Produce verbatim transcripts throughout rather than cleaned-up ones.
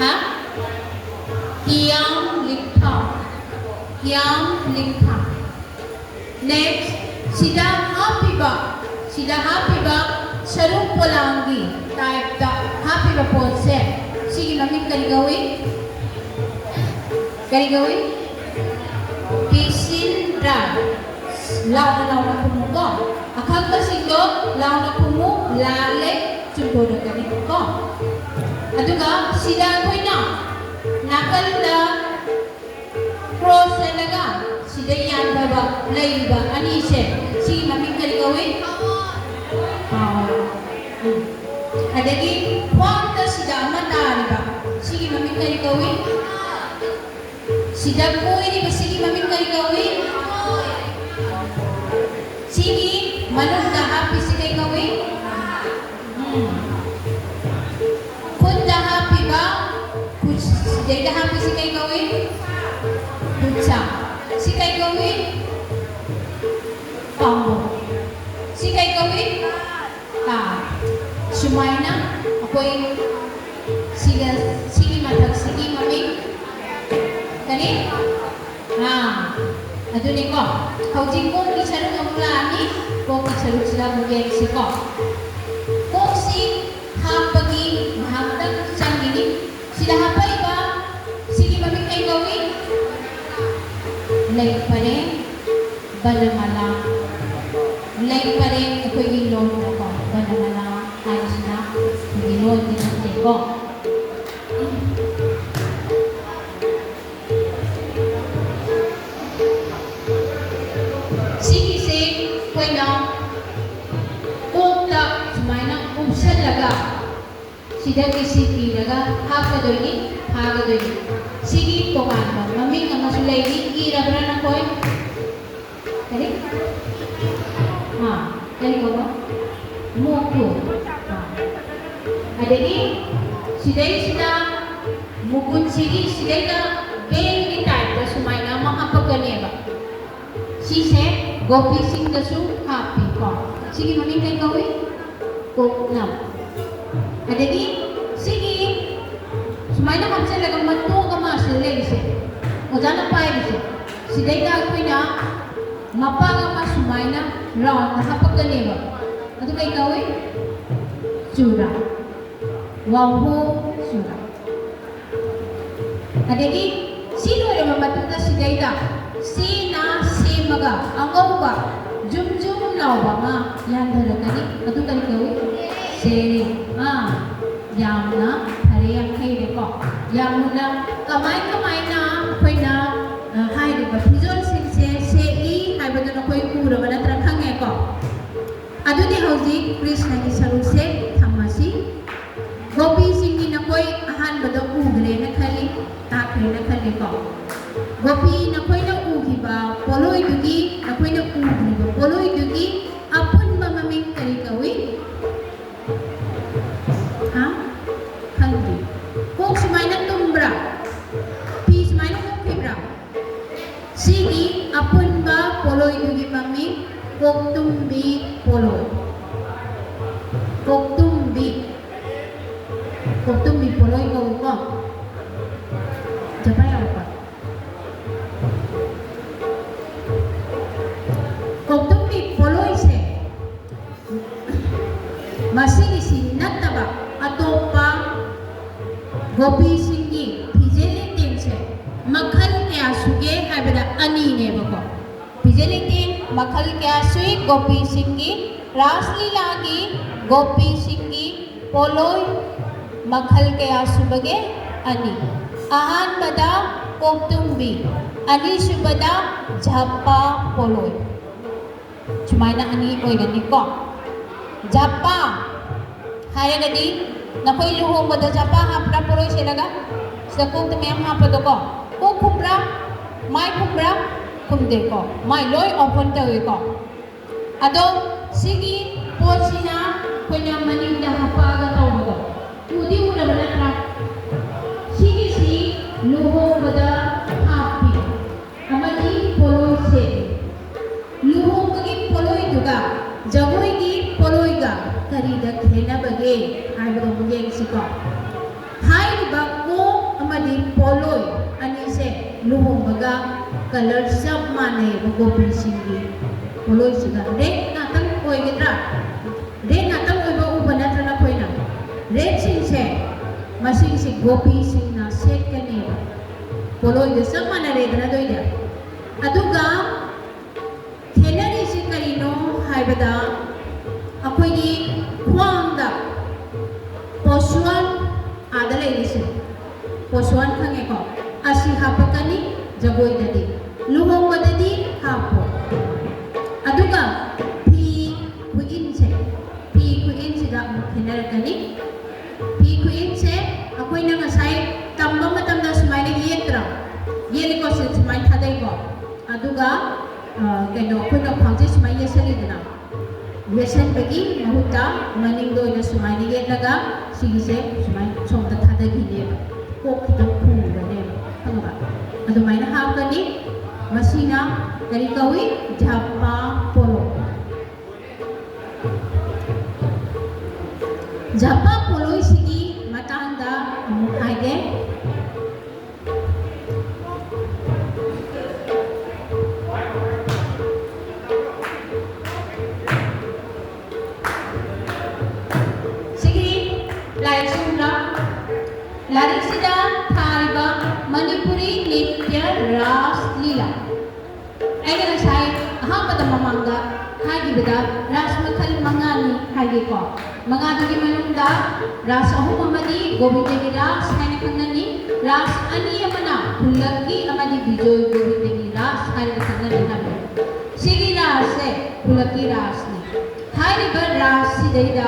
ꯍꯥ? ꯀꯤꯌꯥꯝ ꯂꯤꯛꯊꯥ꯫ ꯀꯤꯌꯥꯝ ꯂꯤꯛꯊꯥ꯫ Next, ꯁꯤꯗ ꯍꯥꯞꯄꯤꯕ, ꯁꯤꯗ ꯍꯥꯞꯄꯤꯕ ꯁꯔꯨ ꯄꯣꯂꯥꯡꯒꯤ type ꯇ ꯍꯥꯞꯄꯤꯕ ꯄꯣꯠꯁꯦ, ꯁꯤꯒꯤ ꯃꯃꯤꯡ ꯀꯔꯤ ꯀꯧꯏ? ꯀꯔꯤ ꯀꯧꯏ? ꯄꯤꯁꯤꯟꯗ꯭ꯔꯥ? ꯂꯥꯎꯅ ꯂꯥꯎꯅ ꯈꯨꯝꯃꯨꯀꯣ꯫ ꯑꯈꯪꯕꯁꯤꯡꯗꯣ ꯂꯥꯎꯅ ꯈꯨꯝꯃꯨ, ꯂꯥꯜꯂꯦ, ꯆꯨꯝꯊꯣꯔꯛꯀꯅꯤ ꯀꯣ꯫ ꯑꯗꯨꯒ ꯁꯤꯗ ꯑꯩꯈꯣꯏꯅ ꯅꯥꯀꯟꯗ cross ꯆꯠꯂꯒ ꯁꯤꯗ ꯌꯥꯟꯊꯕ ꯂꯩꯔꯤꯕ ꯑꯅꯤꯁꯦ, ꯁꯤꯒꯤ ꯃꯃꯤꯡ ꯀꯔꯤ ꯀꯧꯏ? ꯑꯥ, ꯎꯝ꯫ ꯑꯗꯒꯤ ꯈ꯭ꯋꯥꯡꯗ ꯁꯤꯗ ꯑꯃ ꯇꯥꯔꯤꯕ, ꯁꯤꯒꯤ ꯃꯃꯤꯡ ꯀꯔꯤ ꯀꯧꯏ? ꯁꯤꯗ ꯀꯣꯏꯔꯤꯕꯁꯤꯒꯤ ꯃꯃꯤꯡ ꯀꯔꯤ ꯀꯧꯏ? ꯁꯤꯒꯤ ꯃꯅꯨꯡꯗ ꯍꯥꯞꯄꯤꯁꯤ ꯀꯩ ꯀꯧꯏ? ꯎꯝ꯫ ꯈꯨꯠꯇ ꯍꯥꯞꯄꯤꯕ, ꯈꯨꯠ-, ꯁꯤꯗꯩꯗ ꯍꯥꯞꯄꯤꯁꯤ ꯀꯩ ꯀꯧꯏ? ꯈꯨꯠꯁꯥ꯫ ꯁꯤ ꯀꯩ ꯀꯧꯏ? ꯄꯥꯝꯕꯣꯝ꯫ ꯁꯤ ꯀꯩ ꯀꯧꯏ? ꯀꯥ꯫ ꯁꯨꯃꯥꯏꯅ ꯑꯩꯈꯣꯏ ꯁꯤꯒ, ꯁꯤꯒꯤ ꯃꯊꯛꯁꯤꯒꯤ ꯃꯃꯤꯡ ꯀꯔꯤ? ꯑꯥ, ꯑꯗꯨꯅꯤꯀꯣ꯫ ꯍꯧꯖꯤꯛ ꯀꯣꯛꯀꯤ ꯁꯔꯨꯛ ꯑꯃꯨꯛ ꯂꯥꯛꯑꯅꯤ꯫ ꯀꯣꯛꯀꯤ ꯁꯔꯨꯛꯁꯤꯗ ꯑꯃꯨꯛ ꯌꯦꯡꯁꯤꯀꯣ꯫ ꯀꯣꯛꯁꯤ ꯍꯥꯞꯄꯒꯤ ꯉꯥꯏꯍꯥꯛꯇꯪ ꯆꯪꯒꯅꯤ꯫ ꯁꯤꯗ ꯍꯥꯞꯄꯛꯏꯕ ꯁꯤꯒꯤ ꯃꯃꯤꯡ ꯀꯩ ꯀꯧꯏ? ꯂꯩ ꯄꯔꯦꯡ, ꯕꯅꯃꯥꯂꯥ꯫ ꯂꯩ ꯄꯔꯦꯡ ꯑꯩꯈꯣꯏꯒꯤ ꯂꯣꯟꯗꯀꯣ, ꯕꯅꯃꯥꯂꯥ ꯍꯥꯏꯕꯁꯤꯅ ꯑꯩꯈꯣꯏꯒꯤ ꯂꯣꯟꯗꯤ ꯅꯠꯇꯦꯀꯣ꯫ ꯁꯤꯒꯤꯁꯦ ꯑꯩꯈꯣꯏꯅ ꯀꯣꯛꯇ ꯁꯨꯃꯥꯏꯅ ꯎꯞꯁꯜꯂꯒ ꯁꯤꯗꯒꯤ ꯁꯤ ꯏꯔꯒ ꯍꯥꯞꯀꯗꯣꯏꯅꯤ, ꯐꯥꯒꯗꯣꯏꯅꯤ꯫ ꯁꯤꯒꯤ ꯇꯣꯉꯥꯟꯕ ꯃꯃꯤꯡ ꯑꯃꯁꯨ ꯂꯩꯔꯤ, ꯏꯔꯕ꯭ꯔꯥ ꯅꯈꯣꯏ? ꯀꯔꯤ? ꯑꯥ, ꯀꯔꯤ ꯀꯧꯕ? ꯃꯣꯛꯇꯨ꯫ ꯑꯥ꯫ ꯑꯗꯒꯤ ꯁꯤꯗꯩꯁꯤꯗ ꯃꯈꯨꯠꯁꯤꯒꯤ ꯁꯤꯗꯩꯗ ꯕꯦꯜꯒꯤ type ꯇ ꯁꯨꯃꯥꯏꯅ ꯑꯃ ꯍꯥꯞꯄꯛꯀꯅꯦꯕ꯫ ꯁꯤꯁꯦ ꯒꯣꯄꯤꯁꯤꯡꯗꯁꯨ ꯍꯥꯞꯄꯤꯀꯣ꯫ ꯁꯤꯒꯤ ꯃꯃꯤꯡ ꯀꯩ ꯀꯧꯏ? ꯀꯣꯛꯅꯝ꯫ ꯑꯗꯒꯤ ꯁꯤꯒꯤ ꯁꯨꯃꯥꯏꯅ ꯍꯥꯞꯆꯤꯜꯂꯒ ꯃꯇꯣꯛ ꯑꯃ ꯑꯁꯤꯗ ꯂꯩꯔꯤꯁꯦ, ꯑꯣꯖꯥꯅ ꯄꯥꯏꯔꯤꯁꯦ, ꯁꯤꯗꯩꯗ ꯑꯩꯈꯣꯏꯅ ꯃꯄꯥꯛ ꯑꯃ ꯁꯨꯃꯥꯏꯅ ꯔꯥꯎꯟꯗ ꯍꯥꯞꯄꯛꯀꯅꯦꯕ꯫ ꯑꯗꯨ ꯀꯩ ꯀꯧꯏ? ꯆꯨꯔꯥ꯫ ꯋꯥꯍꯣꯡ ꯆꯨꯔꯥ꯫ ꯑꯗꯒꯤ ꯁꯤ ꯂꯣꯏꯔꯕ ꯃꯇꯨꯡꯗ ꯁꯤꯗꯩꯗ ꯆꯦꯅ ꯁꯦꯝꯃꯒ ꯑꯉꯧꯕ ꯖꯨꯝ ꯖꯨꯝ ꯂꯥꯎꯕ ꯑꯃ ꯌꯥꯟꯊꯔꯛꯀꯅꯤ꯫ ꯑꯗꯨ ꯀꯔꯤ ꯀꯧꯏ? ꯁꯦꯔꯤꯡ꯫ ꯑꯥ, ꯌꯥꯝꯅ ꯐꯔꯦ, ꯌꯥꯝ ꯍꯩꯔꯦꯀꯣ꯫ ꯌꯥꯝꯅ ꯀꯃꯥꯏ ꯀꯃꯥꯏꯅ ꯑꯩꯈꯣꯏꯅ, ꯑ, ꯍꯥꯏꯔꯤꯕ ꯐꯤꯖꯣꯜꯁꯤꯡꯁꯦ ꯁꯦꯠꯂꯤ ꯍꯥꯏꯕꯗꯨ ꯅꯈꯣꯏ ꯎꯔꯕ ꯅꯠꯇ꯭ꯔꯥ? ꯈꯪꯉꯦꯀꯣ? ꯑꯗꯨꯗꯤ ꯍꯧꯖꯤꯛ ꯀ꯭ꯔꯤꯁꯅꯒꯤ ꯁꯔꯨꯛꯁꯦ ꯊꯝꯃꯁꯤ꯫ ꯒꯣꯄꯤꯁꯤꯡꯒꯤ ꯅꯈꯣꯏ ꯑꯍꯥꯟꯕꯗ ꯎꯈ꯭ꯔꯦꯅ ꯈꯜꯂꯤ, ꯇꯥꯈ꯭ꯔꯦꯅ ꯈꯜꯂꯤꯀꯣ꯫ ꯒꯣꯄꯤ ꯅꯈꯣꯏꯅ ꯎꯈꯤꯕ ꯄꯣꯠꯂꯣꯏꯗꯨꯒꯤ, ꯅꯈꯣꯏꯅ ꯎꯈ꯭ꯔꯤꯕ ꯄꯣꯠꯂꯣꯏꯗꯨꯒꯤ ꯑꯄꯨꯟꯕ ꯃꯃꯤꯡ ꯀꯔꯤ ꯀꯧꯏ? ꯍꯥ? ꯈꯪꯗ꯭ꯔꯤ꯫ ꯀꯣꯛ ꯁꯨꯃꯥꯏꯅ ꯇꯨꯝꯕ꯭ꯔꯥ? ꯐꯤ ꯁꯨꯃꯥꯏꯅ ꯀꯨꯞꯈꯤꯕ꯭ꯔꯥ? ꯁꯤꯒꯤ ꯑꯄꯨꯟꯕ ꯄꯣꯠꯂꯣꯏꯗꯨꯒꯤ ꯃꯃꯤꯡ ꯀꯣꯛꯇꯨꯝꯕꯤ ꯄꯣꯠꯂꯣꯏ꯫ ꯀꯣꯛꯇꯨꯝꯕꯤ꯫ ꯀꯣꯛꯇꯨꯝꯕꯤ ꯄꯣꯠꯂꯣꯏ ꯀꯧꯏꯀꯣ꯫ ꯖꯄꯥꯟ ꯌꯥꯎꯔꯛꯄ꯫ ꯀꯣꯛꯇꯨꯝꯕꯤ ꯄꯣꯠꯂꯣꯏꯁꯦ ꯃꯁꯤꯒꯤꯁꯤ ꯅꯠꯇꯕ ꯑꯇꯣꯞꯄ ꯒꯣꯄꯤꯁꯤꯡꯒꯤ ꯐꯤꯖꯦ ꯂꯩꯇꯦꯡꯁꯦ ꯃꯈꯜ ꯀꯌꯥ ꯁꯨꯒꯦ ꯍꯥꯏꯕꯗ ꯑꯅꯤꯅꯦꯕꯀꯣ꯫ ꯐꯤꯖꯦ ꯂꯩꯇꯦꯡ ꯃꯈꯜ ꯀꯌꯥ ꯁꯨꯏ ꯒꯣꯄꯤꯁꯤꯡꯒꯤ? ꯔꯥꯁ ꯂꯤꯂꯥꯒꯤ ꯒꯣꯄꯤꯁꯤꯡꯒꯤ ꯄꯣꯠꯂꯣꯏ ꯃꯈꯜ ꯀꯌꯥ ꯁꯨꯕꯒꯦ? ꯑꯅꯤ꯫ ꯑꯍꯥꯟꯕꯗ ꯀꯣꯛꯇꯨꯝꯕꯤ, ꯑꯅꯤꯁꯨꯕꯗ ꯖꯞꯄꯥ ꯄꯣꯠꯂꯣꯏ꯫ ꯁꯨꯃꯥꯏꯅ ꯑꯅꯤ ꯑꯣꯏꯒꯅꯤꯀꯣ꯫ ꯖꯞꯄꯥ ꯍꯥꯏꯔꯒꯗꯤ ꯅꯈꯣꯏ ꯂꯨꯍꯣꯡꯕꯗ ꯖꯞꯄꯥ ꯍꯥꯞꯄ꯭ꯔꯥ ꯄꯣꯠꯂꯣꯏ ꯁꯦꯠꯂꯒ? ꯁꯤꯗ ꯀꯣꯛꯇ ꯃꯌꯥꯝ ꯍꯥꯞꯄꯗꯣꯀꯣ꯫ ꯀꯣꯛ ꯈꯨꯝꯕ꯭ꯔꯥ? ꯃꯥꯏ ꯈꯨꯝꯕ꯭ꯔꯥ? ꯈꯨꯝꯗꯦꯀꯣ꯫ ꯃꯥꯏ ꯂꯣꯏ ꯑꯣꯄꯟ ꯇꯧꯏꯀꯣ꯫ ꯑꯗꯣ ꯁꯤꯒꯤ ꯄꯣꯠꯁꯤꯅ ꯑꯩꯈꯣꯏꯅ ꯃꯅꯤꯡꯗ ꯍꯥꯞꯄꯛꯑꯒ ꯇꯧꯕꯗꯣ ꯎꯗꯤ ꯎꯔꯕ ꯅꯠꯇ꯭ꯔꯥ? ꯁꯤꯒꯤꯁꯤ ꯂꯨꯍꯣꯡꯕꯗ ꯍꯥꯞꯄꯤ ꯑꯃꯗꯤ ꯄꯣꯠꯂꯣꯏ ꯁꯦꯠꯂꯤ꯫ ꯂꯨꯍꯣꯡꯕꯒꯤ ꯄꯣꯠꯂꯣꯏꯗꯨꯒ ꯖꯒꯣꯏꯒꯤ ꯄꯣꯠꯂꯣꯏꯒ ꯀꯔꯤꯗ ꯈꯦꯠꯅꯕꯒꯦ ꯍꯥꯏꯕꯗꯣ ꯑꯃꯨꯛ ꯌꯦꯡꯁꯤꯀꯣ꯫ ꯍꯥꯏꯔꯤꯕ ꯍꯥꯏꯗꯤ ꯄꯣꯠꯂꯣꯏ ꯑꯅꯤꯁꯦ ꯂꯨꯍꯣꯡꯕꯒ color ꯆꯞ ꯃꯥꯟꯅꯩꯌꯦꯕ ꯒꯣꯄꯤꯁꯤꯡꯒꯤ ꯄꯣꯠꯂꯣꯏꯁꯤꯒ꯫ Red ꯉꯥꯛꯇꯪ ꯑꯣꯏꯒꯗ꯭ꯔꯥ? Red ꯉꯥꯛꯇꯪ ꯑꯣꯏꯕ ꯎꯕ ꯅꯠꯇ꯭ꯔ ꯅꯈꯣꯏꯅ? Redꯁꯤꯡꯁꯦ ꯃꯁꯤꯒꯤꯁꯦ ꯒꯣꯄꯤꯁꯤꯡꯅ ꯁꯦꯠꯀꯅꯦꯕ꯫ ꯄꯣꯠꯂꯣꯏꯗꯣ ꯆꯞ ꯃꯥꯟꯅꯔꯦꯗꯅ ꯑꯗꯨꯏꯗꯤ꯫ ꯑꯗꯨꯒ ꯈꯦꯠꯅꯔꯤꯁꯤ ꯀꯔꯤꯅꯣ ꯍꯥꯏꯕꯗ ꯑꯩꯈꯣꯏꯒꯤ ꯈ꯭ꯋꯥꯡꯗ ꯄꯣꯁꯋꯥꯟ ꯑꯥꯗ ꯂꯩꯔꯤꯁꯦ, ꯄꯣꯁꯋꯥꯟ ꯈꯪꯉꯦꯀꯣ? ꯑꯁꯤ ꯍꯥꯞꯄꯛꯀꯅꯤ ꯖꯒꯣꯏꯗꯗꯤ, ꯂꯨꯍꯣꯡꯕꯗꯗꯤ ꯍꯥꯞꯄꯣ꯫ ꯑꯗꯨꯒ ꯐꯤ ꯈꯨꯏꯟꯁꯦ, ꯐꯤ ꯈꯨꯏꯟꯁꯤꯗ ꯑꯃꯨꯛ ꯈꯦꯠꯅꯔꯛꯀꯅꯤ꯫ ꯐꯤ ꯈꯨꯏꯟꯁꯦ ꯑꯩꯈꯣꯏꯅ ꯉꯁꯥꯏ ꯇꯝꯕ ꯃꯇꯝꯗ ꯁꯨꯃꯥꯏꯅ ꯌꯦꯠꯇ꯭ꯔꯥ? ꯌꯦꯠꯂꯤꯀꯣ, ꯁꯤ ꯁꯨꯃꯥꯏꯅ ꯊꯥꯗꯩꯀꯣ꯫ ꯑꯗꯨꯒ ꯑ, ꯀꯩꯅꯣ, ꯑꯩꯈꯣꯏꯅ ꯈ꯭ꯋꯥꯡꯁꯦ ꯁꯨꯃꯥꯏꯅ ꯌꯦꯠꯁꯜꯂꯤꯗꯅ, ꯌꯦꯠꯁꯟꯕꯒꯤ ꯃꯍꯨꯠꯇ ꯃꯅꯤꯡꯗ ꯑꯣꯏꯅ ꯁꯨꯃꯥꯏꯅ ꯌꯦꯠꯂꯒ ꯁꯤꯒꯤꯁꯦ ꯁꯨꯃꯥꯏꯅ ꯁꯣꯝꯗ ꯊꯥꯗꯈꯤꯅꯦꯕ, ꯀꯣꯛ ꯈꯤꯇꯪ ꯈꯨꯝꯈ꯭ꯔꯅꯦꯕ, ꯈꯪꯉꯕ? ꯑꯗꯨꯃꯥꯏꯅ ꯍꯥꯞꯀꯅꯤ꯫ ꯃꯁꯤꯅ ꯀꯔꯤ ꯀꯧꯏ? ꯖꯄꯥ ꯄꯣꯂꯣ꯫ ꯖꯄꯥ ꯄꯣꯂꯣꯏꯁꯤꯒꯤ ꯃꯇꯥꯡꯗ ꯑꯃꯨꯛ ꯍꯥꯏꯒꯦ꯫ ꯁꯤꯒꯤ ꯂꯥꯏꯔꯤꯛꯁꯤꯡꯗ, ꯂꯥꯏꯔꯤꯛꯁꯤꯗ ꯊꯥꯔꯤꯕ ꯃꯅꯤꯄꯨꯔꯤ ꯅꯤꯇ꯭ꯌ ꯔꯥꯁ ꯂꯤꯂꯥ, ꯑꯩꯅ ꯉꯁꯥꯏ ꯑꯍꯥꯟꯕꯗ ꯃꯃꯥꯡꯗ ꯍꯥꯏꯈꯤꯕꯗ ꯔꯥꯁ ꯃꯈꯜ ꯃꯉꯥꯅꯤ ꯍꯥꯏꯒꯦꯀꯣ꯫ ꯃꯉꯥꯗꯨꯒꯤ ꯃꯅꯨꯡꯗ ꯔꯥꯁ ꯑꯍꯨꯝ ꯑꯃꯗꯤ ꯒꯣꯕꯤꯟꯗꯒꯤ ꯔꯥꯁ ꯍꯥꯏꯅ ꯈꯪꯅꯅꯤ, ꯔꯥꯁ ꯑꯅꯤ ꯑꯃꯅ ꯈꯨꯜꯂꯛꯀꯤ ꯑꯃꯗꯤ ꯕꯤꯖꯣꯏ ꯒꯣꯕꯤꯟꯗꯒꯤ ꯔꯥꯁ ꯍꯥꯏꯅ ꯈꯪꯅꯅꯤ ꯍꯥꯏꯕꯅꯤ꯫ ꯁꯤꯒꯤ ꯔꯥꯁꯁꯦ ꯈꯨꯜꯂꯛꯀꯤ ꯔꯥꯁꯅꯤ꯫ ꯍꯥꯏꯔꯤꯕ ꯔꯥꯁꯁꯤꯗꯩꯗ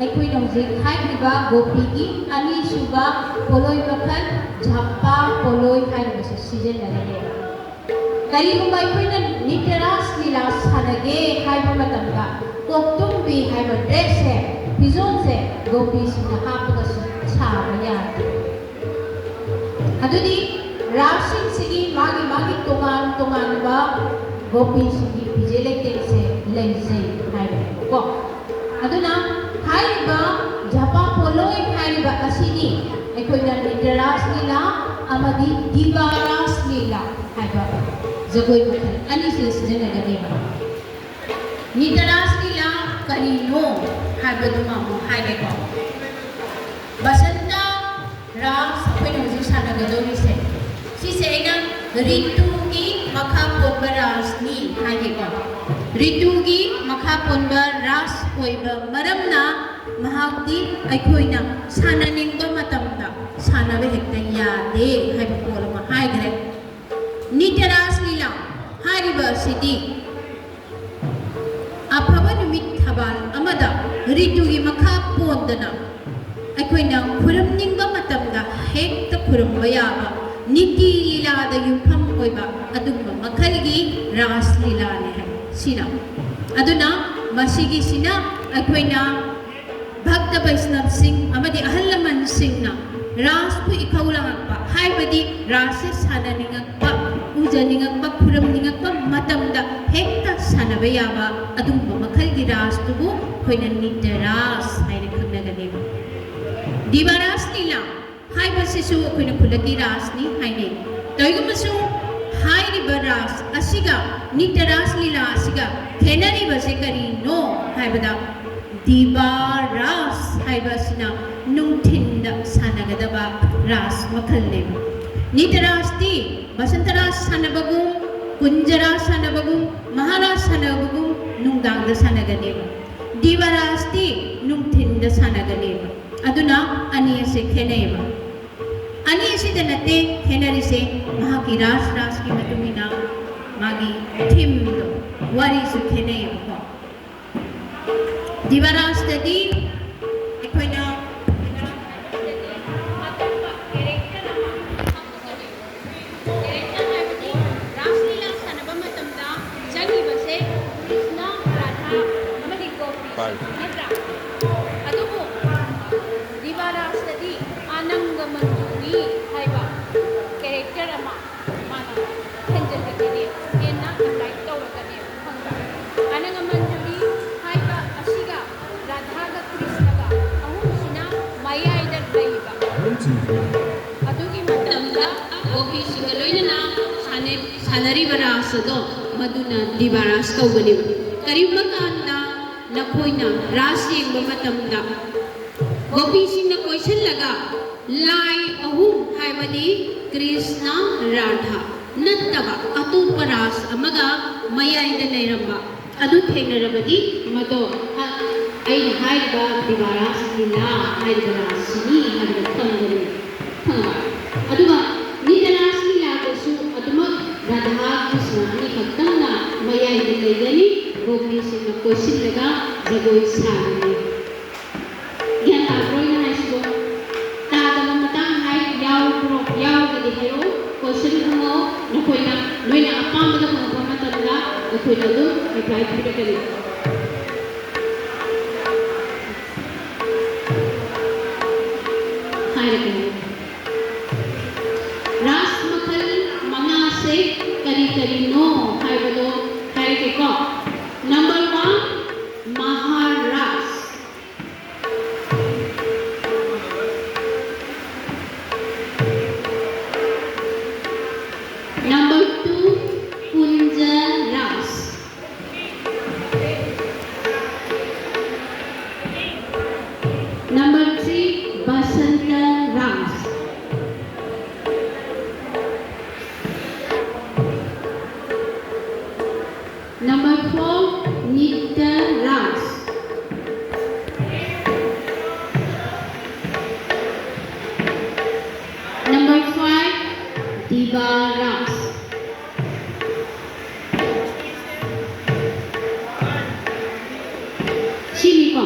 ꯑꯩꯈꯣꯏꯅ ꯍꯧꯖꯤꯛ ꯍꯥꯏꯈ꯭ꯔꯤꯕ ꯒꯣꯄꯤꯒꯤ ꯑꯅꯤꯁꯨꯕ ꯄꯣꯠꯂꯣꯏ ꯃꯈꯜ ꯖꯄꯥ ꯄꯣꯠꯂꯣꯏ ꯍꯥꯏꯔꯤꯕꯁꯤ ꯁꯤꯖꯤꯟꯅꯔꯤꯅꯦꯕ꯫ ꯀꯔꯤꯒꯨꯝꯕ ꯑꯩꯈꯣꯏꯅ ꯅꯤꯇ꯭ꯌ ꯔꯥꯁ ꯂꯤꯂꯥ ꯁꯥꯟꯅꯒꯦ ꯍꯥꯏꯕ ꯃꯇꯝꯗ ꯀꯣꯛꯇꯨꯝꯕꯤ ꯍꯥꯏꯕ ꯗ꯭ꯔꯦꯁꯁꯦ, ꯐꯤꯖꯣꯜꯁꯦ ꯒꯣꯄꯤꯁꯤꯡꯅ ꯍꯥꯞꯄꯒꯁꯨ ꯁꯥꯕ ꯌꯥꯗꯦ꯫ ꯑꯗꯨꯗꯤ ꯔꯥꯁꯁꯤꯡꯁꯤꯒꯤ ꯃꯥꯒꯤ ꯃꯥꯒꯤ ꯇꯣꯉꯥꯟ ꯇꯣꯉꯥꯟꯕ ꯒꯣꯄꯤꯁꯤꯡꯒꯤ ꯐꯤꯖꯦ ꯂꯩꯇꯦꯡꯁꯦ ꯂꯩꯖꯩ ꯍꯥꯏꯕꯅꯦꯕꯀꯣ꯫ ꯑꯗꯨꯅ ꯍꯥꯏꯔꯤꯕ ꯖꯄꯥ ꯄꯣꯠꯂꯣꯏ ꯍꯥꯏꯔꯤꯕ ꯑꯁꯤꯅꯤ ꯑꯩꯈꯣꯏꯅ ꯅꯤꯇ꯭ꯌ ꯔꯥꯁ ꯂꯤꯂꯥ ꯑꯃꯗꯤ ꯗꯤꯕꯥ ꯔꯥꯁ ꯂꯤꯂꯥ ꯍꯥꯏꯕ ꯖꯒꯣꯏ ꯃꯈꯜ ꯑꯅꯤꯁꯦ ꯁꯤꯖꯤꯟꯅꯒꯅꯦꯕ꯫ ꯅꯤꯇ ꯔꯥꯁ ꯂꯤꯂꯥ ꯀꯔꯤꯅꯣ ꯍꯥꯏꯕꯗꯨꯃ ꯑꯃꯨꯛ ꯍꯥꯏꯒꯦꯀꯣ꯫ ꯕꯁꯟꯇ ꯔꯥꯁ ꯑꯩꯈꯣꯏꯅ ꯍꯧꯖꯤꯛ ꯁꯥꯟꯅꯒꯗꯧꯔꯤꯁꯦ, ꯁꯤꯁꯦ ꯑꯩꯅ ꯔꯤꯇꯨꯒꯤ ꯃꯈꯥ ꯄꯣꯟꯕ ꯔꯥꯁꯅꯤ ꯍꯥꯏꯒꯦꯀꯣ꯫ ꯔꯤꯇꯨꯒꯤ ꯃꯈꯥ ꯄꯣꯟꯕ ꯔꯥꯁ ꯑꯣꯏꯕ ꯃꯔꯝꯅ ꯃꯍꯥꯛꯇꯤ ꯑꯩꯈꯣꯏꯅ ꯁꯥꯟꯅꯅꯤꯡꯕ ꯃꯇꯝꯗ ꯁꯥꯟꯅꯕ ꯍꯦꯛꯇ ꯌꯥꯗꯦ ꯍꯥꯏꯕ ꯄꯣꯠ ꯑꯃ ꯍꯥꯏꯈ꯭ꯔꯦ꯫ ꯅꯤꯇ ꯔꯥꯁ ꯂꯤꯂꯥ ꯍꯥꯏꯔꯤꯕ ꯑꯁꯤꯗꯤ ꯑꯐꯕ ꯅꯨꯃꯤꯠ ꯊꯕꯥꯜ ꯑꯃꯗ ꯔꯤꯇꯨꯒꯤ ꯃꯈꯥ ꯄꯣꯟꯗꯅ ꯑꯩꯈꯣꯏꯅ ꯈꯨꯔꯨꯝꯅꯤꯡꯕ ꯃꯇꯝꯗ ꯍꯦꯛꯇ ꯈꯨꯔꯨꯝꯕ ꯌꯥꯕ ꯅꯤꯇꯤ ꯂꯤꯂꯥꯗ ꯌꯨꯝꯐꯝ ꯑꯣꯏꯕ ꯑꯗꯨꯒꯨꯝꯕ ꯃꯈꯜꯒꯤ ꯔꯥꯁ ꯂꯤꯂꯥꯅꯤ ꯍꯥꯏ꯫ ꯁꯤꯅ, ꯑꯗꯨꯅ ꯃꯁꯤꯒꯤꯁꯤꯅ ꯑꯩꯈꯣꯏꯅ ꯚꯛꯇ ꯕꯩꯁꯅꯕꯁꯤꯡ ꯑꯃꯗꯤ ꯑꯍꯜ ꯂꯃꯟꯁꯤꯡꯅ ꯔꯥꯁꯄꯨ ꯏꯈꯧ ꯂꯥꯡꯉꯛꯄ, ꯍꯥꯏꯕꯗꯤ ꯔꯥꯁꯁꯦ ꯁꯥꯟꯅꯅꯤꯡꯉꯛꯄ, ꯎꯖꯅꯤꯡꯉꯛꯄ, ꯈꯨꯔꯨꯝꯅꯤꯡꯉꯛꯄ ꯃꯇꯝꯗ ꯍꯦꯛꯇ ꯁꯥꯟꯅꯕ ꯌꯥꯕ ꯑꯗꯨꯒꯨꯝꯕ ꯃꯈꯜꯒꯤ ꯔꯥꯁꯇꯨꯕꯨ ꯑꯩꯈꯣꯏꯅ ꯅꯤꯇ ꯔꯥꯁ ꯍꯥꯏꯅ ꯈꯪꯅꯒꯅꯦꯕ꯫ ꯗꯤꯕꯥ ꯔꯥꯁ ꯂꯤꯂꯥ ꯍꯥꯏꯕꯁꯤꯁꯨ ꯑꯩꯈꯣꯏꯅ ꯈꯨꯜꯂꯛꯀꯤ ꯔꯥꯁꯅꯤ ꯍꯥꯏꯅꯩ꯫ ꯀꯔꯤꯒꯨꯝꯕꯁꯨ ꯍꯥꯏꯔꯤꯕ ꯔꯥꯁ ꯑꯁꯤꯒ ꯅꯤꯇ ꯔꯥꯁ ꯂꯤꯂꯥ ꯑꯁꯤꯒ ꯈꯦꯠꯅꯔꯤꯕꯁꯦ ꯀꯔꯤꯅꯣ ꯍꯥꯏꯕꯗ, ꯗꯤꯕꯥ ꯔꯥꯁ ꯍꯥꯏꯕ ꯑꯁꯤꯅ ꯅꯨꯡꯊꯤꯟꯗ ꯁꯥꯟꯅꯒꯗꯕ ꯔꯥꯁ ꯃꯈꯜꯅꯦꯕ꯫ ꯅꯤꯇ ꯔꯥꯁꯇꯤ ꯕꯁꯟꯇ ꯔꯥꯁ ꯁꯥꯟꯅꯕꯒꯨꯝ, ꯀꯨꯟꯖ ꯔꯥꯁ ꯁꯥꯟꯅꯕꯒꯨꯝ, ꯃꯍꯥꯔꯥꯁ ꯁꯥꯟꯅꯕꯒꯨꯝ ꯅꯨꯡꯗꯥꯡꯗ ꯁꯥꯟꯅꯒꯅꯦꯕ꯫ ꯗꯤꯕꯥ ꯔꯥꯁꯇꯤ ꯅꯨꯡꯊꯤꯟꯗ ꯁꯥꯟꯅꯒꯅꯦꯕ꯫ ꯑꯗꯨꯅ ꯑꯅꯤ ꯑꯁꯦ ꯈꯦꯠꯅꯩꯌꯦꯕ꯫ ꯑꯅꯤ ꯑꯁꯤꯗ ꯅꯠꯇꯦ ꯈꯦꯠꯅꯔꯤꯁꯦ, ꯃꯍꯥꯛꯀꯤ ꯔꯥꯁ ꯔꯥꯁꯀꯤ ꯃꯇꯨꯡ ꯏꯟꯅ ꯃꯥꯒꯤ ꯊꯤꯝꯗꯣ, ꯋꯥꯔꯤꯁꯨ ꯈꯦꯠꯅꯩꯌꯦꯕꯀꯣ꯫ ꯗꯤꯕꯥ ꯔꯥꯁꯇꯗꯤ ꯑꯩꯈꯣꯏꯅ ꯑꯇꯣꯞꯄ ꯀꯦꯔꯦꯛꯇꯔ ꯑꯃ ꯍꯥꯞꯀꯅꯤ꯫ ꯀꯦꯔꯦꯛꯇꯔ ꯍꯥꯏꯕꯗꯤ ꯔꯥꯁ ꯂꯤꯂꯥ ꯁꯥꯟꯅꯕ ꯃꯇꯝꯗ ꯆꯪꯉꯤꯕꯁꯦ ꯀ꯭ꯔꯤꯁꯅ, ꯔꯥꯙꯥ ꯑꯃꯗꯤ ꯒꯣꯄꯤ, ꯄꯥꯏ꯫ ꯅꯠꯇ꯭ꯔꯥ? ꯑꯗꯨꯕꯨ ꯗꯤꯕꯥ ꯔꯥꯁꯇꯗꯤ ꯑꯅꯪꯒ ꯃꯟꯖꯨꯔꯤ ꯍꯥꯏꯕ ꯀꯦꯔꯦꯛꯇꯔ ꯑꯃ ꯃꯥꯅ ꯍꯦꯟꯖꯤꯜꯂꯛꯀꯅꯤ, ꯍꯦꯟꯅ ꯏꯟꯂꯥꯏꯠ ꯇꯧꯔꯛꯀꯅꯤ, ꯈꯪꯕ꯭ꯔꯥ? ꯑꯅꯪꯒ ꯃꯟꯖꯨꯔꯤ ꯍꯥꯏꯕ ꯑꯁꯤꯒ ꯔꯥꯙꯥꯒ ꯀ꯭ꯔꯤꯁꯅ ꯒꯣꯄꯤꯁꯤꯡꯒ ꯂꯣꯏꯅꯅ ꯁꯥꯟꯅ-, ꯁꯥꯟꯅꯔꯤꯕ ꯔꯥꯁ ꯑꯗꯣ ꯃꯗꯨꯅ ꯗꯤꯕꯥ ꯔꯥꯁ ꯀꯧꯕꯅꯦꯕ꯫ ꯀꯔꯤꯒꯨꯝꯕ ꯀꯥꯟꯗ ꯅꯈꯣꯏꯅ ꯔꯥꯁ ꯌꯦꯡꯕ ꯃꯇꯝꯗ ꯒꯣꯄꯤꯁꯤꯡꯅ ꯀꯣꯏꯁꯤꯜꯂꯒ ꯂꯥꯏ ꯑꯍꯨꯝ, ꯍꯥꯏꯕꯗꯤ ꯀ꯭ꯔꯤꯁꯅ, ꯔꯥꯙꯥ ꯅꯠꯇꯕ ꯑꯇꯣꯞꯄ ꯔꯥꯁ ꯑꯃꯒ ꯃꯌꯥꯏꯗ ꯂꯩꯔꯝꯕ ꯑꯗꯨ ꯊꯦꯡꯅꯔꯕꯗꯤ ꯃꯗꯣ, ꯑ, ꯑꯩꯅ ꯍꯥꯏꯔꯤꯕ ꯗꯤꯕꯥ ꯔꯥꯁ ꯂꯤꯂꯥ ꯍꯥꯏꯔꯤꯕ ꯔꯥꯁꯁꯤꯅꯤ ꯍꯥꯏꯕꯗꯨ ꯈꯪꯒꯅꯤ, ꯈꯪꯉꯕ? ꯑꯗꯨꯒ ꯅꯤꯇ꯭ꯌ ꯔꯥꯁ ꯂꯤꯂꯥꯗꯁꯨ ꯑꯗꯨꯃꯛ ꯔꯥꯙꯥ ꯀ꯭ꯔꯤꯁꯅ ꯑꯅꯤꯈꯛꯇꯪꯅ ꯃꯌꯥꯏꯗ ꯂꯩꯒꯅꯤ, ꯒꯣꯄꯤꯁꯤꯡꯅ ꯀꯣꯏꯁꯤꯜꯂꯒ ꯖꯒꯣꯏ ꯁꯥꯒꯅꯤ꯫ ꯒ꯭ꯌꯥꯟ ꯇꯥꯕ꯭ꯔꯣ ꯑꯩꯅ ꯍꯥꯏꯁꯤꯕꯣ? ꯇꯥꯗꯕ ꯃꯇꯥꯡ ꯍꯥꯏ ꯌꯥꯎꯕ꯭ꯔꯣ? ꯌꯥꯎꯔꯒꯗꯤ ꯍꯥꯏꯔꯛꯑꯣ꯫ ꯀꯣꯏꯁꯟ ꯍꯪꯉꯛꯑꯣ꯫ ꯅꯈꯣꯏꯅ, ꯅꯣꯏꯅ ꯑꯄꯥꯝꯕꯗ ꯍꯪꯉꯛꯄ ꯃꯇꯝꯗ ꯑꯩꯈꯣꯏꯅ ꯑꯗꯨꯝ ꯔꯤꯄ꯭ꯂꯥꯏ ꯄꯤꯔꯛꯀꯅꯤ꯫ ꯍꯥꯏꯔꯛꯀꯅꯤ꯫ ꯔꯥꯁ ꯃꯈꯜ ꯃꯉꯥꯁꯦ ꯀꯔꯤ ꯀꯔꯤꯅꯣ ꯍꯥꯏꯕꯗꯣ ꯍꯥꯏꯔꯛꯀꯦꯀꯣ꯫ Number one, ꯃꯍꯥꯔꯥꯁ꯫ Number two, ꯀꯨꯟꯖ Ras. Number three, Basanta Ras. Number four, ꯅꯤꯇ꯭ꯌ Ras. Number five, ꯗꯤꯕꯥ Ras. ꯁꯤꯅꯤꯀꯣ꯫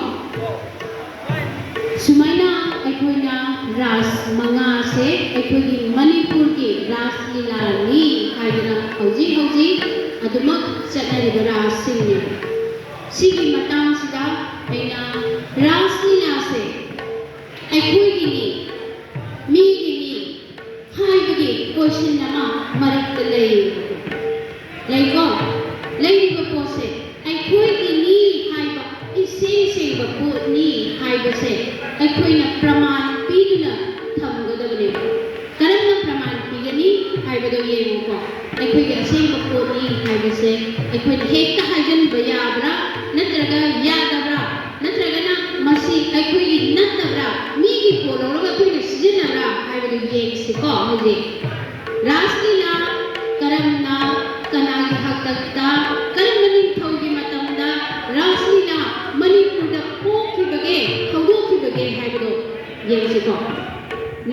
ꯁꯨꯃꯥꯏꯅ ꯑꯩꯈꯣꯏꯅ ꯔꯥꯁ ꯃꯉꯥꯁꯦ ꯑꯩꯈꯣꯏꯒꯤ ꯃꯅꯤꯄꯨꯔꯒꯤ ꯔꯥꯁ ꯂꯤꯂꯥꯅꯤ ꯍꯥꯏꯗꯅ ꯍꯧꯖꯤꯛ ꯍꯧꯖꯤꯛ ꯑꯗꯨꯃꯛ ꯆꯠꯅꯔꯤꯕ ꯔꯥꯁꯁꯤꯡꯅꯤ꯫ ꯁꯤꯒꯤ ꯃꯇꯥꯡꯁꯤꯗ ꯑꯩꯅ ꯔꯥꯁ ꯂꯤꯂꯥꯁꯦ ꯑꯩꯈꯣꯏꯒꯤꯅꯤ, ꯃꯤꯒꯤꯅꯤ ꯍꯥꯏꯕꯒꯤ ꯀꯣꯏꯁꯟ ꯑꯃ ꯃꯔꯛꯇ ꯂꯩ꯫ ꯂꯩꯀꯣ? ꯂꯩꯔꯤꯕ ꯄꯣꯠꯁꯦ ꯑꯩꯈꯣꯏꯒꯤꯅꯤ ꯍꯥꯏꯕ ꯏꯁꯦꯡ ꯁꯦꯡꯕ ꯄꯣꯠꯅꯤ ꯍꯥꯏꯕꯁꯦ ꯑꯩꯈꯣꯏꯅ ꯄ꯭ꯔꯃꯥꯟ ꯄꯤꯗꯨꯅ ꯊꯝꯒꯗꯕꯅꯦꯕ꯫ ꯀꯔꯝꯅ ꯄ꯭ꯔꯃꯥꯟ ꯄꯤꯒꯅꯤ? ꯍꯥꯏꯕꯗꯣ ꯌꯦꯡꯉꯨꯀꯣ꯫ ꯑꯩꯈꯣꯏꯒꯤ ꯑꯁꯦꯡꯕ ꯄꯣꯠꯅꯤ ꯍꯥꯏꯕꯁꯦ ꯑꯩꯈꯣꯏꯅ ꯍꯦꯛꯇ ꯍꯥꯏꯖꯤꯟꯕ ꯌꯥꯕ꯭ꯔꯥ, ꯅꯠꯇ꯭ꯔꯒ ꯌꯥꯗꯕ꯭ꯔꯥ, ꯅꯠꯇ꯭ꯔꯒꯅ ꯃꯁꯤ ꯑꯩꯈꯣꯏꯒꯤ ꯅꯠꯇꯕ꯭ꯔꯥ, ꯃꯤꯒꯤ ꯄꯣꯠ ꯂꯧꯔꯒ ꯑꯩꯈꯣꯏꯅ ꯁꯤꯖꯤꯟꯅꯕ꯭ꯔꯥ ꯍꯥꯏꯕꯗꯨ ꯌꯦꯡꯁꯤꯀꯣ꯫ ꯍꯧꯖꯤꯛ ꯔꯥꯁ ꯂꯤꯂꯥ ꯀꯔꯝꯅ, ꯀꯅꯥꯒꯤ ꯍꯥꯛꯇꯛꯇ, ꯀꯔꯝꯕ ꯅꯤꯡꯊꯧꯒꯤ ꯃꯇꯝꯗ ꯔꯥꯁ ꯂꯤꯂꯥ ꯃꯅꯤꯄꯨꯔꯗ ꯄꯣꯛꯈꯤꯕꯒꯦ, ꯍꯧꯗꯣꯛꯈꯤꯕꯒꯦ ꯍꯥꯏꯕꯗꯣ ꯌꯦꯡꯁꯤꯀꯣ꯫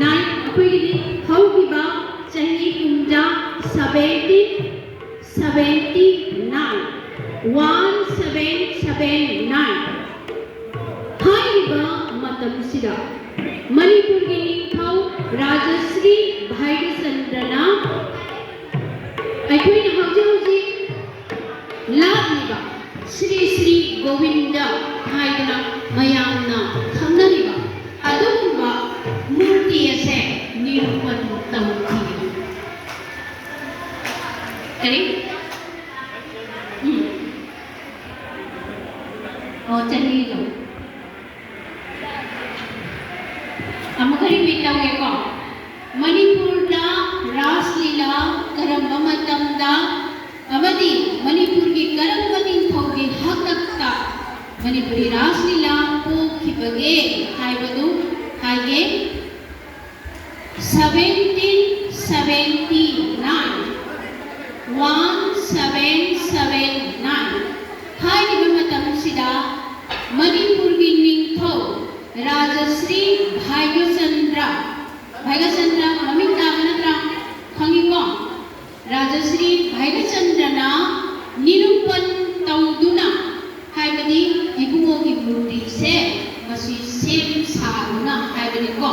ꯅꯥꯏꯟ, ꯑꯩꯈꯣꯏꯒꯤꯗꯤ ꯍꯧꯈꯤꯕ ꯆꯍꯤ ꯀꯨꯝꯖꯥ, seventeen seventy nine, one seven seven nine꯫ ꯍꯥꯏꯔꯤꯕ ꯃꯇꯝꯁꯤꯗ ꯃꯅꯤꯄꯨꯔꯒꯤ ꯅꯤꯡꯊꯧ ꯔꯥꯖꯁ꯭ꯔꯤ ꯚꯥꯏꯒ꯭ꯌꯆꯟꯗ꯭ꯔꯅ ꯑꯩꯈꯣꯏꯅ ꯍꯧꯖꯤꯛ ꯍꯧꯖꯤꯛ ꯂꯥꯠꯂꯤꯕ ꯁ꯭ꯔꯤ ꯁ꯭ꯔꯤ ꯒꯣꯕꯤꯟꯗ ꯍꯥꯏꯗꯅ ꯃꯌꯥꯝꯅ ꯈꯪꯅꯔꯤꯕ ꯑꯗꯨꯒꯨꯝꯕ ꯃꯨꯔꯇꯤ ꯑꯁꯦ ꯅꯤꯔꯨꯄꯟ ꯇꯧꯈꯤ꯫ ꯀꯔꯤ? ꯎꯝ꯫ ꯑꯣ, ꯆꯍꯤꯗꯣ꯫ ꯑꯃꯨꯛꯀ repeat ꯇꯧꯒꯦꯀꯣ꯫ ꯃꯅꯤꯄꯨꯔꯗ ꯔꯥꯁ ꯂꯤꯂꯥ ꯀꯔꯝꯕ ꯃꯇꯝꯗ ꯑꯃꯗꯤ ꯃꯅꯤꯄꯨꯔꯒꯤ ꯀꯔꯝꯕ ꯅꯤꯡꯊꯧꯒꯤ ꯍꯥꯛꯇꯛꯇ ꯃꯅꯤꯄꯨꯔꯤ ꯔꯥꯁ ꯂꯤꯂꯥ ꯄꯣꯛꯈꯤꯕꯒꯦ ꯍꯥꯏꯕꯗꯨ ꯍꯥꯏꯒꯦ꯫ Seventeen seventy nine, one seven seven nine꯫ ꯍꯥꯏꯔꯤꯕ ꯃꯇꯝꯁꯤꯗ ꯃꯅꯤꯄꯨꯔꯒꯤ ꯅꯤꯡꯊꯧ ꯔꯥꯖꯁ꯭ꯔꯤ ꯚꯥꯏꯒ꯭ꯌꯆꯟꯗ꯭ꯔ, ꯚꯥꯏꯒ꯭ꯌꯆꯟꯗ꯭ꯔ ꯃꯃꯤꯡ ꯇꯥꯕ ꯅꯠꯇ꯭ꯔꯥ? ꯈꯪꯉꯤꯀꯣ? ꯔꯥꯖꯁ꯭ꯔꯤ ꯚꯥꯏꯒ꯭ꯌꯆꯟꯗ꯭ꯔꯅ ꯅꯤꯔꯨꯄꯟ ꯇꯧꯗꯨꯅ, ꯍꯥꯏꯕꯗꯤ ꯏꯕꯨꯡꯉꯣꯒꯤ ꯃꯨꯔꯇꯤꯁꯦ ꯃꯁꯤ ꯁꯦꯝ ꯁꯥꯗꯨꯅ ꯍꯥꯏꯕꯅꯤꯀꯣ꯫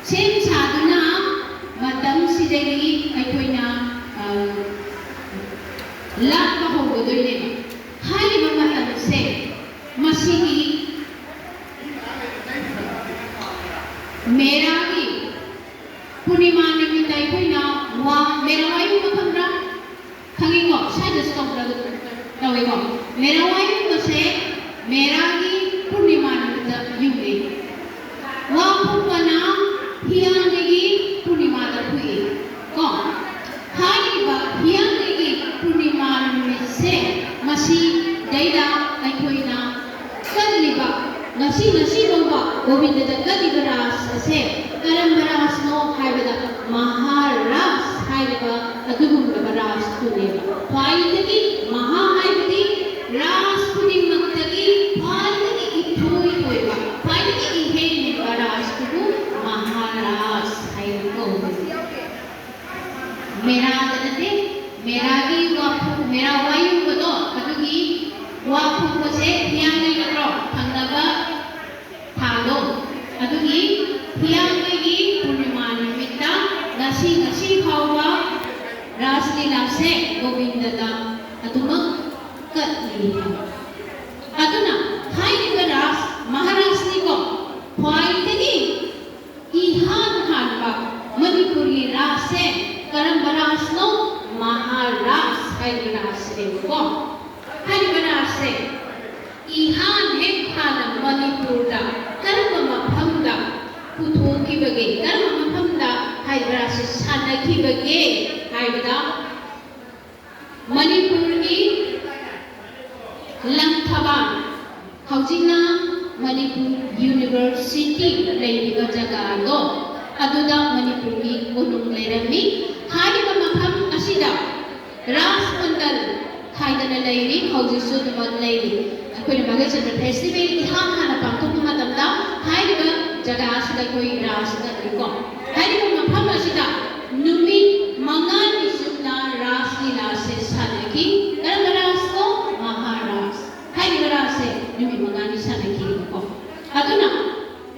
ꯁꯦꯝ ꯁꯥꯗꯨꯅ ꯃꯇꯝꯁꯤꯗꯒꯤ ꯑꯩꯈꯣꯏꯅ, ꯑ, ꯂꯥꯠꯄ ꯍꯧꯒꯗꯣꯏꯅꯦꯕ꯫ ꯍꯥꯏꯔꯤꯕ ꯃꯇꯝꯁꯦ ꯃꯁꯤꯒꯤ ꯃꯦꯔꯥꯒꯤ ꯄꯨꯔꯅꯤꯃꯥ ꯅꯨꯃꯤꯠꯇ ꯑꯩꯈꯣꯏꯅ ꯋꯥ, ꯃꯦꯔꯥ ꯋꯥꯌꯨꯡꯕ ꯈꯪꯕ꯭ꯔꯥ? ꯈꯪꯉꯤꯀꯣ? ꯁ꯭ꯋꯥꯏꯗꯁꯨ ꯇꯧꯕ꯭ꯔꯥ? ꯇꯧꯋꯦꯀꯣ? ꯃꯦꯔꯥ ꯋꯥꯌꯨꯡꯕꯁꯦ ꯃꯦꯔꯥꯒꯤ ꯄꯨꯔꯅꯤꯃꯥ ꯅꯨꯃꯤꯠꯇ ꯌꯨꯡꯉꯦ꯫ ꯋꯥ ꯐꯨꯛꯄꯅ ꯍꯤꯌꯥꯡꯒꯩꯒꯤ ꯄꯨꯔꯅꯤꯃꯥꯗ ꯐꯨꯛꯏ꯫ ꯀꯣ? ꯍꯥꯏꯕꯗ ꯃꯍꯥꯔꯥꯖ ꯍꯥꯏꯔꯤꯕ ꯑꯗꯨꯒꯨꯝꯂꯕ ꯔꯥꯖꯇꯨꯅꯦꯕ꯫ ꯈ꯭ꯋꯥꯏꯗꯒꯤ ꯃꯍꯥ ꯍꯥꯏꯕꯗꯤ ꯔꯥꯖ ꯈꯨꯗꯤꯡꯃꯛꯇꯒꯤ ꯈ꯭ꯋꯥꯏꯗꯒꯤ ꯏꯊꯣꯏ ꯊꯣꯏꯕ, ꯈ꯭ꯋꯥꯏꯗꯒꯤ ꯏꯍꯦꯟ ꯍꯦꯟꯕ ꯔꯥꯖꯇꯨꯕꯨ ꯃꯍꯥꯔꯥꯖ ꯍꯥꯏꯅ ꯀꯧꯕꯅꯤ꯫ ꯃꯦꯔꯥꯗ ꯅꯠꯇꯦ, ꯃꯦꯔꯥꯒꯤ ꯋꯥꯐꯝ, ꯃꯦꯔꯥ ꯋꯥꯌꯨꯡꯕꯗꯣ, ꯑꯗꯨꯒꯤ ꯋꯥ ꯐꯨꯝꯕꯁꯦ ꯍꯤꯌꯥꯡꯒꯩ ꯅꯠꯇ꯭ꯔꯣ? ꯊꯪꯅꯕ ꯊꯥꯗꯣ꯫ ꯑꯗꯨꯒꯤ ꯍꯤꯌꯥꯡꯒꯩꯒꯤ ꯄꯨꯔꯅꯤꯃꯥ ꯅꯨꯃꯤꯠꯇ ꯉꯁꯤ, ꯉꯁꯤ ꯐꯥꯎꯕ ꯔꯥꯁ ꯂꯤꯂꯥꯁꯦ ꯒꯣꯕꯤꯟꯗꯗ ꯑꯗꯨꯃꯛ ꯀꯠꯂꯤ꯫ ꯑꯗꯨꯅ ꯍꯥꯏꯔꯤꯕ ꯔꯥꯁ ꯃꯍꯥꯔꯥꯁꯅꯤꯀꯣ, ꯈ꯭ꯋꯥꯏꯗꯒꯤ ꯏꯍꯥꯟ ꯍꯥꯟꯕ ꯃꯅꯤꯄꯨꯔꯒꯤ ꯔꯥꯁꯁꯦ ꯀꯔꯝꯕ ꯔꯥꯁꯅꯣ? ꯃꯍꯥꯔꯥꯁ ꯍꯥꯏꯔꯤꯕ ꯔꯥꯁꯁꯤꯅꯦꯕꯀꯣ꯫ ꯍꯥꯏꯔꯤꯕ ꯔꯥꯁꯁꯦ ꯏꯍꯥꯟ ꯍꯦꯛ ꯍꯥꯟꯅ ꯃꯅꯤꯄꯨꯔꯗ ꯀꯔꯝꯕ ꯃꯐꯝꯗ ꯄꯨꯊꯣꯛꯈꯤꯕꯒꯦ, ꯀꯔꯝꯕ ꯃꯐꯝꯗ ꯍꯥꯏꯔꯤꯕ ꯔꯥꯁꯁꯦ ꯁꯥꯟꯅꯈꯤꯕꯒꯦ ꯍꯥꯏꯕꯗ, ꯃꯅꯤꯄꯨꯔꯒꯤ ꯂꯪꯊꯕꯥꯜ, ꯍꯧꯖꯤꯛꯅ ꯃꯅꯤꯄꯨꯔ ꯌꯨꯅꯤꯚꯔꯁꯤꯇꯤ ꯂꯩꯔꯤꯕ ꯖꯒꯥꯗꯣ, ꯑꯗꯨꯗ ꯃꯅꯤꯄꯨꯔꯒꯤ ꯀꯣꯅꯨꯡ ꯂꯩꯔꯝꯃꯤ꯫ ꯍꯥꯏꯔꯤꯕ ꯃꯐꯝ ꯑꯁꯤꯗ ꯔꯥꯁ ꯃꯟꯗꯜ ꯍꯥꯏꯗꯅ ꯂꯩꯔꯤ, ꯍꯧꯖꯤꯛꯁꯨ ꯑꯗꯨꯃꯛ ꯂꯩꯔꯤ꯫ ꯑꯩꯈꯣꯏꯅ ꯃꯥꯒꯤ ꯆꯠꯄ ꯐꯦꯁꯇꯤꯚꯦꯜ ꯏꯍꯥꯟ ꯍꯥꯟꯅ ꯄꯥꯡꯊꯣꯛꯄ ꯃꯇꯝꯗ ꯍꯥꯏꯔꯤꯕ ꯖꯒꯥ ꯑꯁꯤꯗ ꯑꯩꯈꯣꯏ ꯔꯥꯁ ꯆꯠꯂꯤꯀꯣ꯫ ꯍꯥꯏꯔꯤꯕ ꯃꯐꯝ ꯑꯁꯤꯗ ꯅꯨꯃꯤꯠ ꯃꯉꯥꯅꯤ ꯆꯨꯞꯅ ꯔꯥꯁ ꯂꯤꯂꯥꯁꯦ ꯁꯥꯟꯅꯈꯤ꯫ ꯀꯔꯝꯕ ꯔꯥꯁꯅꯣ? ꯃꯍꯥꯔꯥꯁ꯫ ꯍꯥꯏꯔꯤꯕ ꯔꯥꯁꯁꯦ ꯅꯨꯃꯤꯠ ꯃꯉꯥꯅꯤ ꯁꯥꯟꯅꯈꯤꯕꯀꯣ꯫ ꯑꯗꯨꯅ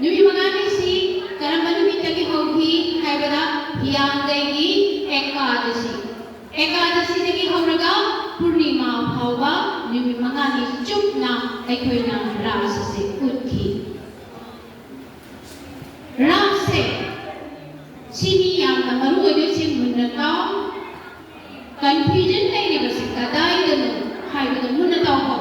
ꯅꯨꯃꯤꯠ ꯃꯉꯥꯅꯤꯁꯤ ꯀꯔꯝꯕ ꯅꯨꯃꯤꯠꯇꯒꯤ ꯍꯧꯈꯤ ꯍꯥꯏꯕꯗ, ꯍꯤꯌꯥꯡꯒꯩꯒꯤ ꯑꯦꯀꯥꯗꯁꯤ, ꯑꯦꯀꯥꯗꯁꯤꯗꯒꯤ ꯍꯧꯔꯒ ꯄꯨꯔꯅꯤꯃꯥ ꯐꯥꯎꯕ ꯅꯨꯃꯤꯠ ꯃꯉꯥꯅꯤ ꯆꯨꯞꯅ ꯑꯩꯈꯣꯏꯅ ꯔꯥꯁ ꯑꯁꯤ ꯎꯠꯈꯤ꯫ ꯔꯥꯁꯁꯦ ꯁꯤꯅꯤ ꯌꯥꯝꯅ ꯃꯔꯨ ꯑꯣꯏꯗꯣꯏꯁꯦ, ꯃꯨꯟꯅ ꯇꯥꯎ꯫ ꯀꯟꯐ꯭ꯌꯨꯖꯟ ꯂꯩꯔꯤꯕꯁꯤ ꯀꯗꯥꯏꯗꯅꯣ ꯍꯥꯏꯕꯗꯣ ꯃꯨꯟꯅ ꯇꯥꯎꯀꯣ꯫